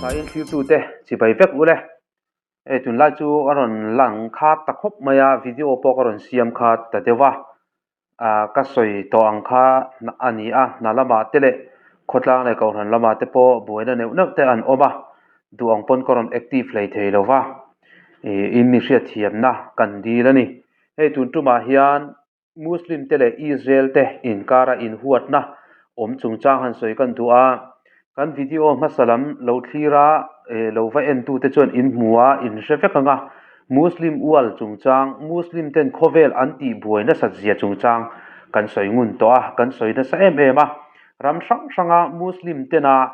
Hnain thiltute chibai vek ule. Hei tunlai chu a rawn lang khat ta khawp mai a, video pawh ka rawn siam khat ta deuh a. Ah ka sawi tawh ang kha a ni a, hna lamah te leh khawtlang leh kohhran lamah te pawh buaina neuh neuh te an awm a, duh ang pawn ka rawn active hlei thei lo va, ih in mi hriatthiamna kan dil a ni. Hei tun tumah hian Muslim te leh Israel te inkara inhuatna awm chungchang han sawi kan duh a, kan video hmasa lam lo thlir a, eh lo va en tute chuan in hmu a, in hre vek ang a, Muslim ual chungchang, Muslim ten khawvel an tih buai nasat zia chungchang kan sawi ngun tawh a, kan sawi nasa em em a, ram hrang hranga Muslim tena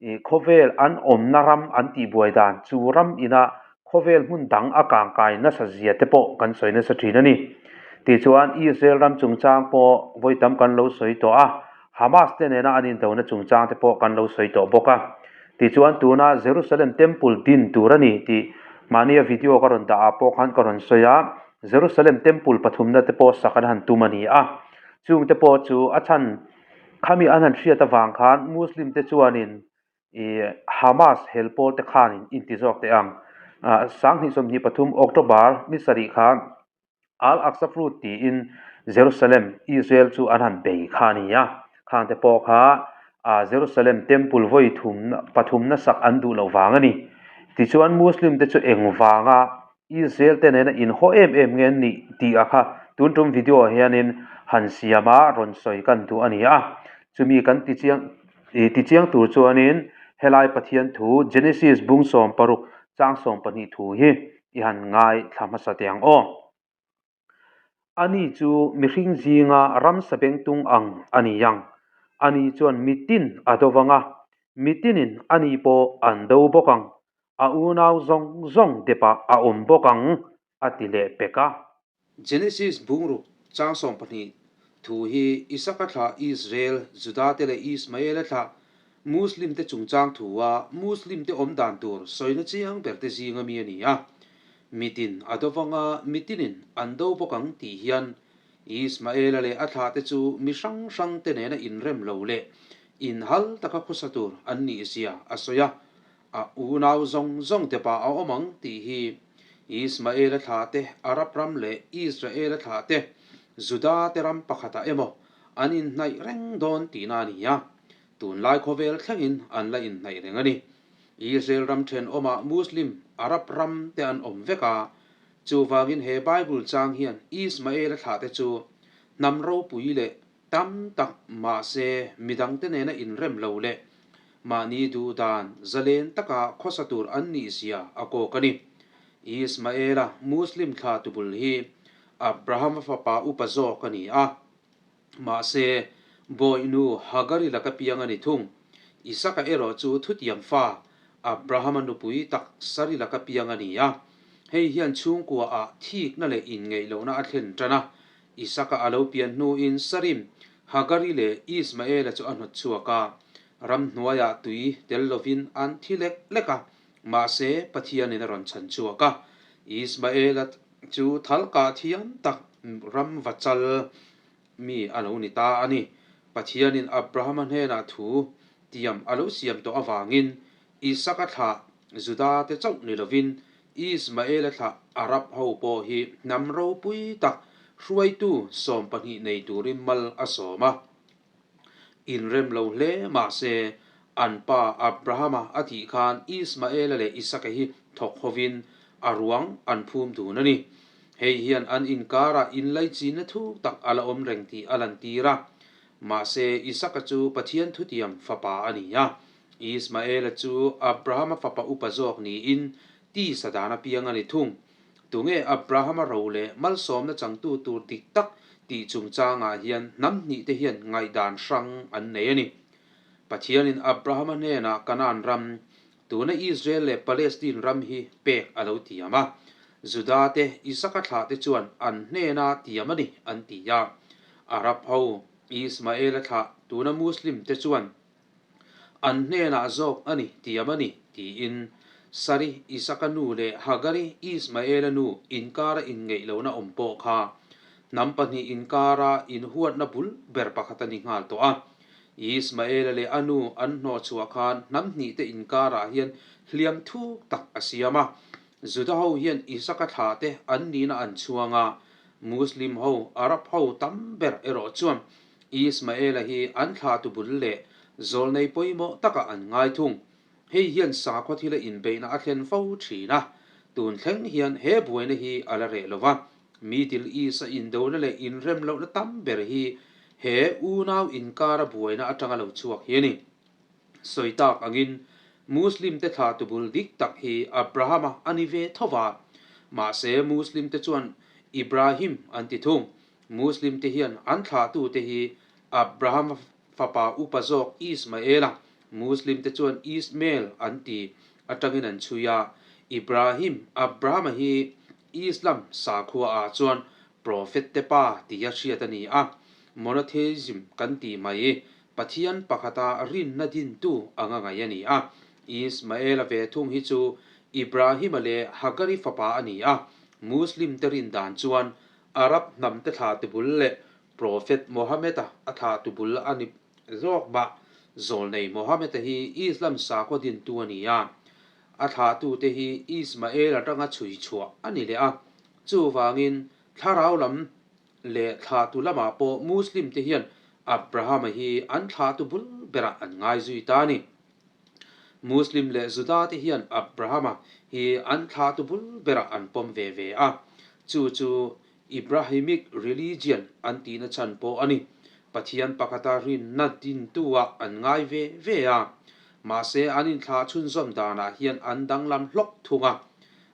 ih khawvel an awmna ram an tih buai dan chu ram ina khawvel hmun dang a kangkai nasa zia te pawh kan sawi nasa thin a ni. Tichuan Israel ram chungchang pawh vawi tam kan lo sawi tawh a, Hamas te nena an indona chungchang te pawh kan lo sawi tawh bawk a. Tichuan tuna Jerusalem Temple din tur a ni tih mahnia video ka rawn dah ah pawh khan ka rawn sawi a, Jerusalem Temple pathumna te pawh sak an han tum a ni a. Chung te pawh chu a chhan khami an han hriat avang khan Muslim te chuanin Ih Hamas hel pawl te khanin inti zawk teh ang. Sanghnih 23 October ni sarih khan Al Aqsa Flood tiin Jerusalem, Israel chu an han bei kha a ni a. Khang te pawh kha Jerusalem Temple vawi thum pathumna sak an duh loh vang a ni. Tichuan Muslim te chu eng vanga Israel te nena inhaw em em nge an nih tih a kha tun tum video ah hianin han siam a rawn sawi kan duh a ni a. Chumi kan ti chiang Ih tichiang tur chuanin helai Pathian thu Genesis bung 16 chang 12 thu hi i han ngai thla hmasa teh ang aw. Ani chu mihring zinga ramsa bengtung ang a ni ang. Ani chuan mitin a do vang a, mitinin ani pawh an do bawk ang. A unau zawng zawng depah a awm bawk ang, a ti leh pek a. Genesis bungruk chang 12 thu hi Isaka thlah Israel, Juda te leh Ismaela thlah Muslim te chungchang thu a Muslim te awm dan tur sawina chiang ber te zinga mi a ni a. Mitin a do vanga mitinin an do bawk ang tih hian Ismaela leh a thlah te chu mi hrang hrang te nena inrem lo leh inhal taka khawsa tur an nih zia a sawi a. A unau zawng zawng te pa a awm ang tih hi Ismaela thlah te, Arab ram leh Israela thlah te, Juda te ram pakhatah emaw an inhnaih reng dawn tihna a ni a, tunlai khawvel thlengin an la inhnaih reng a ni. Israel ram thenawmah Muslim, Arab ram te an awm vek a, chuvangin he Bible chang hian Ismaela thlah te chu hnam ropui leh Tam tak mahse midangte nena inrem lo leh mahni duh dan zalen taka khawsa tur an nih zia a kawk a ni. Ismaela Muslim thla tubul hi Abrahama fapa upa zawk a ni a. Mahse bawihnu Hagari laka piang a ni thung. Isaka erawh chu thutiang fa Abrahama nupui tak Sari laka piang a ni a. Hei hian chhungkua ah thikna leh inngeih lohna a thlen tan a. Isaka a lo pian hnuin Sarim, Hagari leh Ismaela chu a hnawt chhuak a, ramhnuaiah tui tel lovin an thi lek lek a, mahse Pathianin a rawn chhan chhuak a. Ismaela chu thal kah thiam tak ram va chal mi a lo ni ta a ni. Pathianin Abrahama hnenah thu tiam a lo siam tawh avangin Isaka thlah Juda te chauh ni lovin Ismaela thlah Arab ho pawh hi hnam ropui tak hruaitu 12 nei turin mal a sawm a. Inrem lo hle mahse an pa Abrahama a thih khan Ismaela leh Isaka hi thawk hovin a ruang an phum dun a ni. Hei hian an inkarah inlaichinna thuk tak a la awm reng tih a lantir a. Mahse Isaka chu Pathian thutiam fapa a ni a. Ismaela chu Abrahama fapa upa zawk niin tisa dan a piang a ni thung. Tunge Abrahama ro leh malsawmna changtu tur dik tak tih chungchangah hian hnam hnih te hian ngaihdan hrang an nei a ni. Pathianin Abrahama hnenah Kanaan ram, tuna Israel leh Palestine ram hi pek a lo tiam a. Juda te, Isaka thlah te chuan an hnena tiam a ni an ti a. Arab ho, Ismaela thlah, tuna Muslim te chuan An hnenah zawk a ni tiam a ni, tiin Sari, Isaka nu leh Hagari, Ismaela nu inkara inngeih lohna awm pawh kha hnam pahnih inkara inhuatna bul ber pakhat a ni nghal tawh a. Ismaela leh a nu an hnawh chhuah khan hnam hnihte inkarah hian hliam thuk tak a siam a. Juda ho hian Isaka thlahte an nihna an chhuang a, Muslim ho, Arab ho tam ber erawh chuan Ismaela hi an thlahtu bul leh zawlnei pawimawh takah an ngai thung. Hei hian sakhaw thila inbeihna a thlen fo thin a, tun thleng hian he buaina hi a la reh lo va. Middle East-a indona leh inrem lohna tam ber hi he unau inkara buaina atanga lo chhuak hi a ni. Sawi tak angin Muslim-te thlahtu bul dik tak hi Abraham-a a ni ve tho va, mahse Muslim-te chuan Ibrahim an ti thung. Muslim-te hian an thlahtute hi Abraham-a fapa upa zawk Ismael-a, Muslim te chuan Ismail an ti, atangin an chhui a. Ibrahim, Abraham-a hi Islam sakhua ah chuan Prophet te pa tia hriat a ni a. Monotheism kan tih mai, Pathian pakhata rinna dintu anga ngaih a ni a. Ismael-a ve thung hi chu Ibrahim-a leh Hagari fapa a ni a. Muslim te rin dan chuan Arab hnam te thla tibul leh Prophet Mohammed-a a thlahtu bul a ni zawk mah. Zawlnei Mohammed-a hi Islam sakhaw dintu a ni a, a thlahtute hi Ismael atanga chhui chhuah a ni leh a. Chuvangin thlarau lam leh thlahtu lamah pawh Muslim-te hian Abraham-a hi an thlahtu bul berah an ngai zui ta a ni. Muslim leh Juda-te hian Abraham-a hi an thlahtu bul berah an pawm ve ve a, chu chu Ibrahimic religion an tihna chhan pawh a ni. Pathian pakhata rinna dintu-ah an ngai ve ve a. Mahse, an inthlah chhunzawm danah hian an danglam hlawk thung a.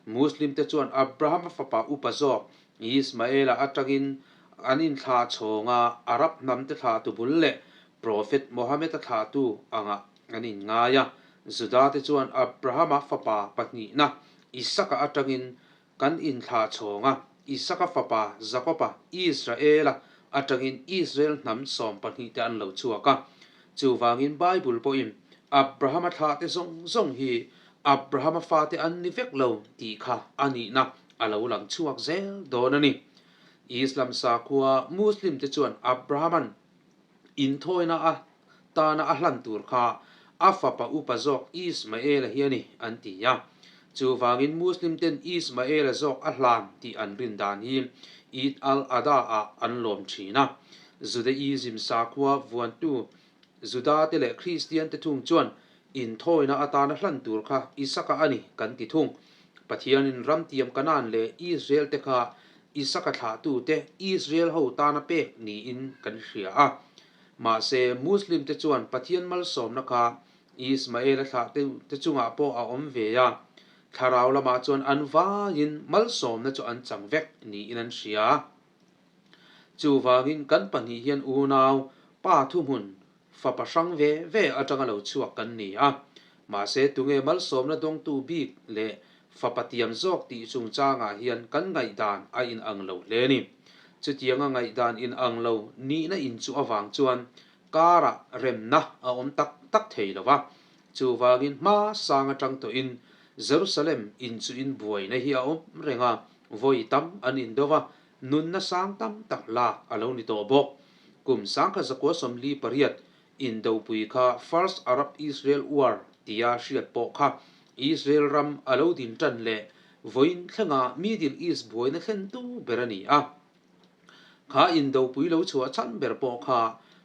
Muslim-te chuan Abraham-a fapa upa zawk Ismael-a atangin an inthlah chhawng a, Arab hnamte thlahtu bul leh Prophet Mohammed-a thlahtu angah an inngai a. Juda-te chuan Abraham-a fapa pahnihna Isaka atangin Kan inthlah chhawng a, Isaka fapa Jakoba, Israela, atangin Israel hnam 12 te an lo chhuak a. Chuvangin Bible pawhin Abrahama thlahte zawng zawng hi Abrahama fate an ni vek lo tih kha a nihna a lo lang chhuak zel dawn a ni. Islam sakhua Muslim te chuan Abrahaman Inthawina a tana a hlan tur kha a fapa upa zawk Ismael-a hi a ni, an ti a. Chuvangin Muslim ten Ismael-a zawk a hlan tih an rin dan hi Eid al-Adha-ah an lawm thin a. Judaism sakhua vuantu Juda-te leh Kristian-te thung chuan inthawina atana hlan tur kha Isaka a ni kan ti thung. Pathianin ramtiam Kanaan leh Israel-te kha Isaka thlahtute Israel ho tana pek niin kan hria a. Mahse, Muslim te chuan Pathian malsawmna kha Ismael-a thlahtute chungah pawh a awm ve a, thlarau lamah chuan an vaiin malsawmna chu an chang vek niin an hria. Chuvangin kan pahnih hian unau pa thuhmun Fapa hrang ve ve atanga lo chhuak kan ni a, mahse tunge malsawmna dawngtu bik leh fapa tiam zawk tih chungchangah hian kan ngaihdan a inang lo hle a ni. Chutianga ngaihdan inang lo nihna inchuh avang chuan karah remna a awm tak tak thei lo va, chuvangin hma sang atang tawhin Jerusalem inchuhin buaina hi a awm reng a, vawi tam an indo va, Nunna sang tam tak lak a lo ni tawh bawk. Kum 1948 indopui kha First Arab-Israel War tia hriat pawh kha Israel ram a lo din tan leh vawiin thlenga Middle East buaina thlentu ber a ni a. Kha indopui lo chhuah chhan ber pawh kha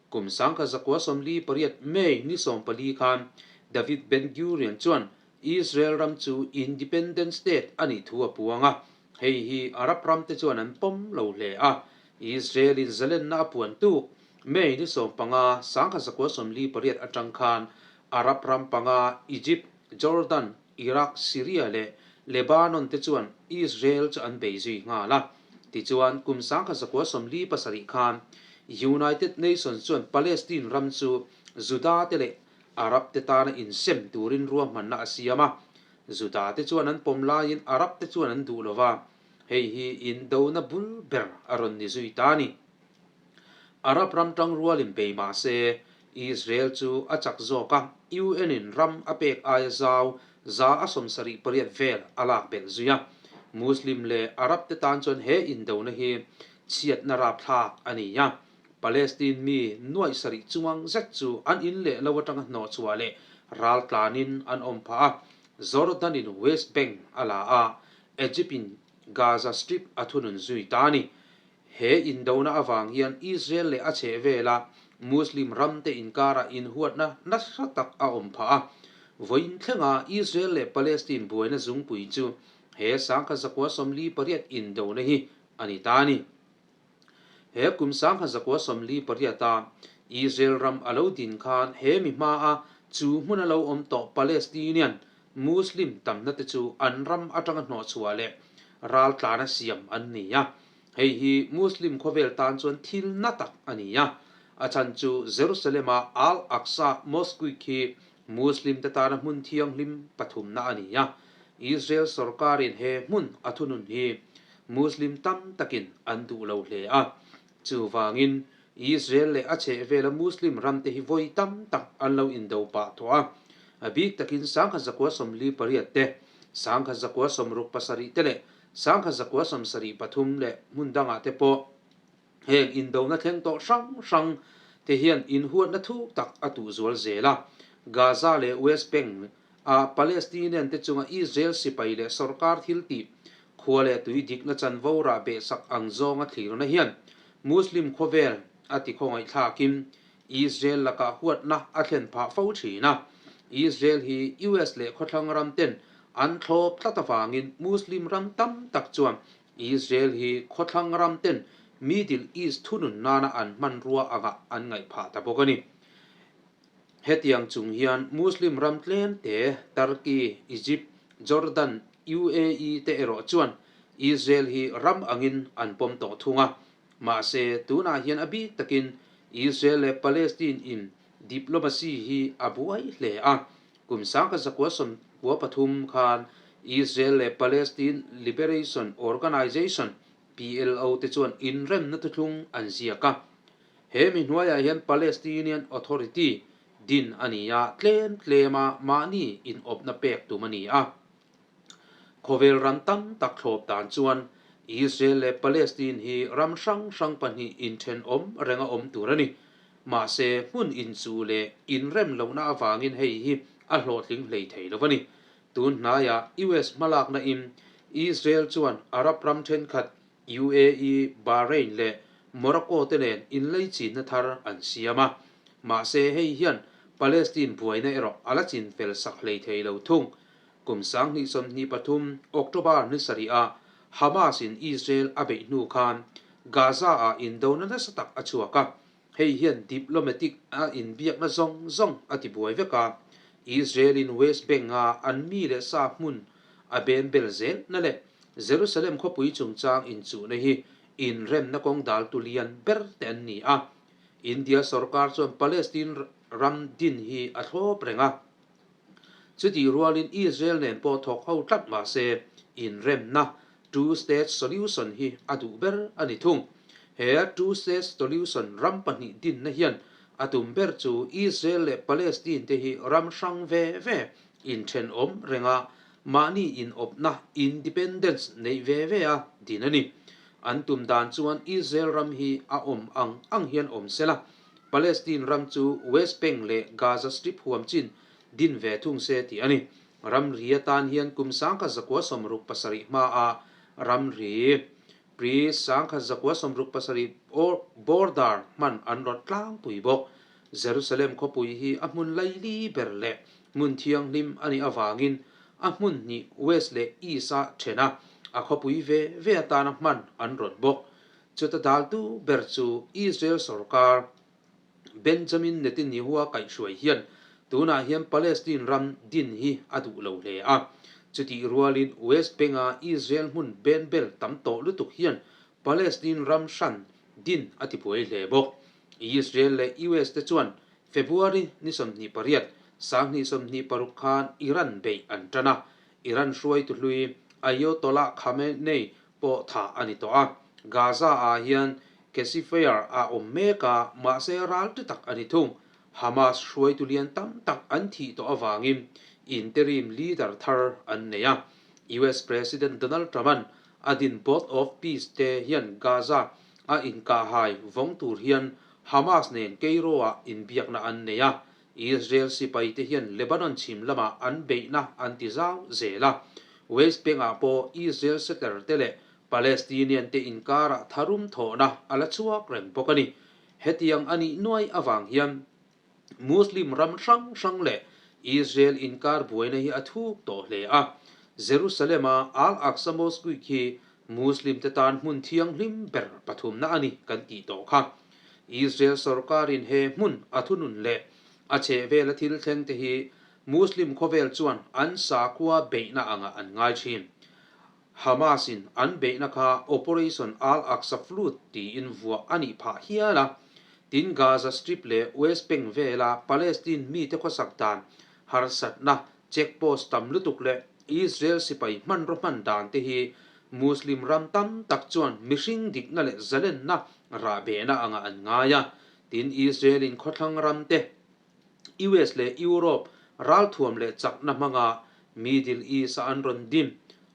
kum 1948 May ni 14 khan David Ben-Gurion chuan Israel ram chu independent state a nih thu a puang a, hei hi Arab ram te chuan an pawm lo hle a. Israel in zalenna a puan tuk May ni 15, 1948 atang khan Arab ram panga Egypt, Jordan, Iraq, Syria leh Lebanon te chuan Israel chu an bei zui nghal a. Tichuan kum 1947 khan United Nations chuan Palestine ram chu Juda te leh Arab te tana insem turin ruahmanna a siam a, Juda te chuan an pawm laiin Arab te chuan an duh lo va, hei hi indona bul ber a rawn ni zui ta a ni. Arab ram tangrualin bei mah se, Israel chu a chak zawk a, UN in ram a pek aia zau 78% vel a lak belh zui a. Muslim leh Arab te tan chuan he indona hi chhiatna rapthlak a ni a. Palestine mi nuaih sarih chuang zet chu an in leh lo atanga hnawhchhuah leh ral tlanin an awm phah a, Jordan in West Bank a la a, Egypt in Gaza Strip a thunun zui ta a ni. He indona avang hian Israel leh a chhehvela Muslim ramte inkarah inhuatna nasa tak a awm phah a. Vawiin thlenga Israel leh Palestine buaina zungpui chu he sangkhat zakua 48 indona hi a ni ta a ni. He kum 1948-a Israel ram a lo din khan he mi hmaa chu hmuna lo awm tawh Palestinian Muslim tamna te chu an ram atanga hnawhchhuah leh raltlana siam an ni a. Hei hi Muslim khawvel tan chuan thil na tak a ni a. A chhan chu Jerusalem-a Al-Aqsa Mosque khi Muslim te tana hmun thianghlim pathumna a ni a. Israel sorkarin he hmun a thunun hi Muslim tam takin an duh lo hle a. Chuvangin Israel leh a chhehvela Muslim ramte hi vawi tam tak an lo indo pah tawh a. A bik takin 1948 te, 1967 te leh 1973 leh hmun dangah te pawh heng indona thleng tawh hrang hrang te hian inhuatna thuk tak a tuh zual zel a. Gaza leh West Bank a Palestinian te chunga Israel sipai leh sorkar thil tih khua leh tui dikna chanvo rah behsak ang zawnga thlirna hian Muslim khawvel a ti khawngaihthlakin Israel lakah huatna a thlen phah fo thin a. Israel hi US leh khawthlang ram ten an thlawp tlat avangin Muslim ram tam tak chuan Israel hi khawthlang ram ten Middle East thunun nana an hmanrua angah an ngaih phah ta bawk a ni. Hetiang chung hian Muslim ram tlem te, Turkey, Egypt, Jordan, UAE te erawh chuan Israel hi ram angin an pawm tawh thung a. Mahse, tunah hian a bik takin Israel leh Palestine in diplomacy hi a buai hle a. Kum 1993 khan Israel leh Palestine Liberation Organization, PLO, te chuan inremna thuthlung an ziak a. He mi hnuaiah hian Palestinian Authority din a ni a, tlem tlema mahni inawpna pek tum a ni a. Khawvel ram tam tak thlawp dan chuan Israel leh Palestine hi ram hrang hrang pahnih inthenawm renga awm tur a ni. Mahse, hmun inchuh leh inrem lohna avangin hei hi a hlawhtling hlei thei lo a ni. Tun hnaiah US hmalakna in Israel chuan Arab ram thenkhat UAE, Bahrain leh Morocco te nen inleichinna thar an siam a, mahse hei hian Palestine buaina erawh a la chin fel sak hlei thei lo thung. Kum 2023 October ni sarih ah Hamas in Israel a beih hnu khan Gaza ah indona nasa tak a chhuak a, Hei hian diplomatic a inbiakna zawng zawng a tibuai vek a, Israel in West Bank a an mi leh sa hmun a ben bel zelna leh Jerusalem khawpui chungchang inchuhna hi inremna kawng daltu lian ber te an ni a. India sorkar chuan Palestine ram din hi a thlawp reng a. Chutih rualin Israel nen pawh thawk ho tlat mah se, inremna, two state solution, hi a duh ber a ni thung. He two state solution ram pahnih dinna hian a tum ber chu Israel leh Palestine te hi ram hrang ve ve inthenawm renga mahni inawpna, independence, neih ve ve a din a ni. An tum dan chuan Israel ram hi a awm ang ang hian awm sela, Palestine ram chu West Bank leh Gaza Strip huam chin din ve thung se tih a ni. Ramri atan hian kum 1967 hmaa ramri pre 1967 border hman an rawt tlangpui bawk. Jerusalem khawpui hi a hmun laili ber leh hmun thianghlim a nih avangin a hmun hnih West leh East-a then a, a khawpui ve ve atana hman an rawt bawk. Chuta daltu ber chu Israel sorkar Benjamin Netanyahu-a kaihhruai hian tunah hian Palestine ram din hi a duh lo hle a. Chutih rualin West Bank-a Israel hmun ben bel tam tawh lutuk hian Palestine ram hran din a tibuai hle bawk. Israel leh US te chuan February ni 28, 2026 khan Iran beih an tan a. Iran hruaitu hlui Ayatollah Khamenei pawh thah a ni tawh a. Gaza-ah hian Ceasefire a awm mek a, mahse ral ti tak a ni thung. Hamas hruaitu lian tam tak an thih tawh avangin interim leader thar an nei a. US President Donald Trump-a'n a din Board of Peace te hian Gaza a inkahhai vawng tur hian Hamas nen Cairo-ah inbiakna an nei a, Israel sipaite hian Lebanon chhim lamah an beihna an ti zau zel a. West Bank-ah pawh Israel settler-te leh Palestinian-te inkarah tharum thawhna a la chhuak reng bawk a ni. Hetiang a nih nuai avang hian Muslim ram hrang hrang leh Israel inkar buaina hi a thuk tawh hle a. Jerusalem-a Al-Aqsa Mosque khi Muslim-te tan hmun thianghlim ber pathumna a ni kan tih tawh kha. Israel sorkarin he hmun a thunun leh a chhehvela thil thleng te hi Muslim khawvel chuan an sakhua beihna angah an ngai thin. Hamas-in an beihna kha Operation Al-Aqsa Flood tiin vuah a nih phah hial a. Tin, Gaza Strip leh West Bank vela Palestine mite khawsak dan harsatna, check post tam lutuk leh Israel sipai hmanraw hman dan te hi Muslim ram tam tak chuan mihring dikna leh zalenna rahbehna angah an ngai a. Tin, Israel-in khawthlang ram te US leh Europe ralthuam leh chakna hmanga Middle East-a an rawn dim,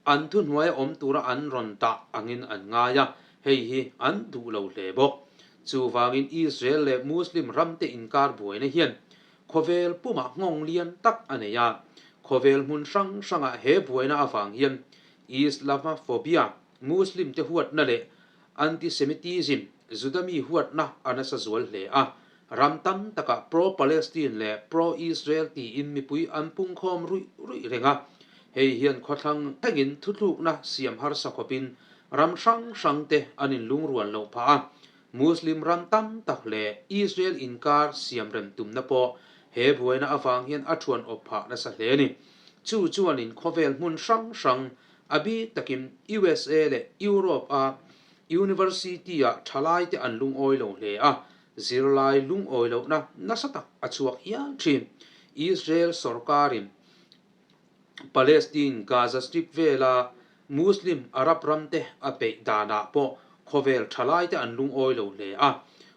an thuhnuaia awm tura an rawn dah angin an ngai a, hei hi an duh lo hle bawk. Chuvangin Israel leh Muslim ramte inkar buaina hian khawvel pumah nghawng lian tak a nei a. Khawvel hmun hrang hrangah he buaina avang hian Islamophobia, Muslim-te huatna leh Anti-Semitism, Juda mi huatna a nasa zual hle a. Ram tam takah pro-Palestine leh pro-Israel tiin mipui an pungkhawm ruih ruih reng a. Hei hian khawthlang thlengin thuthlukna siam harsa khawpin ram hrang hrangte an inlungrual loh phah a. Muslim ram tam tak leh Israel inkar siamrem tumna pawh he buaina avang hian a thuan awp phah nasa hle a ni. Chu chuanin khawvel hmun hrang hrang a bik takin USA leh Europe-a University-ah thalaite an lungawi lo hle a, zirlai lungawi lohna nasa tak a chhuak hial thin. Israel sorkarin Palestine, Gaza Strip vela Muslim Arab ramte a peih danah pawh khawvel thalaite an lungawi lo hle a,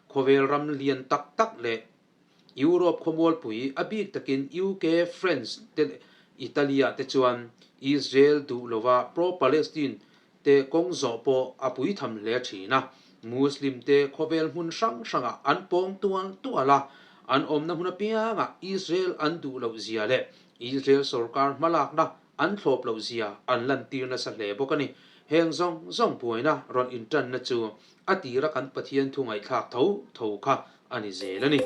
khawvel ram lian tak tak leh Europe khawmualpui a bik takin UK, France te leh Italy-ah te chuan Israel duh lova pro-Palestine te kawng zawh pawh a pui tham hle thin a. Muslim te khawvel hmun hrang hrangah an pawng tual tual a, an awmna hmun apiangah Israel an duh loh zia leh Israel sorkar hmalakna an thlawp loh zia an lantir nasa hle bawk a ni. Heng zawng zawng buaina rawn intanna chu a tira kan Pathian thu ngaihthlak tho tho kha a ni zel a ni.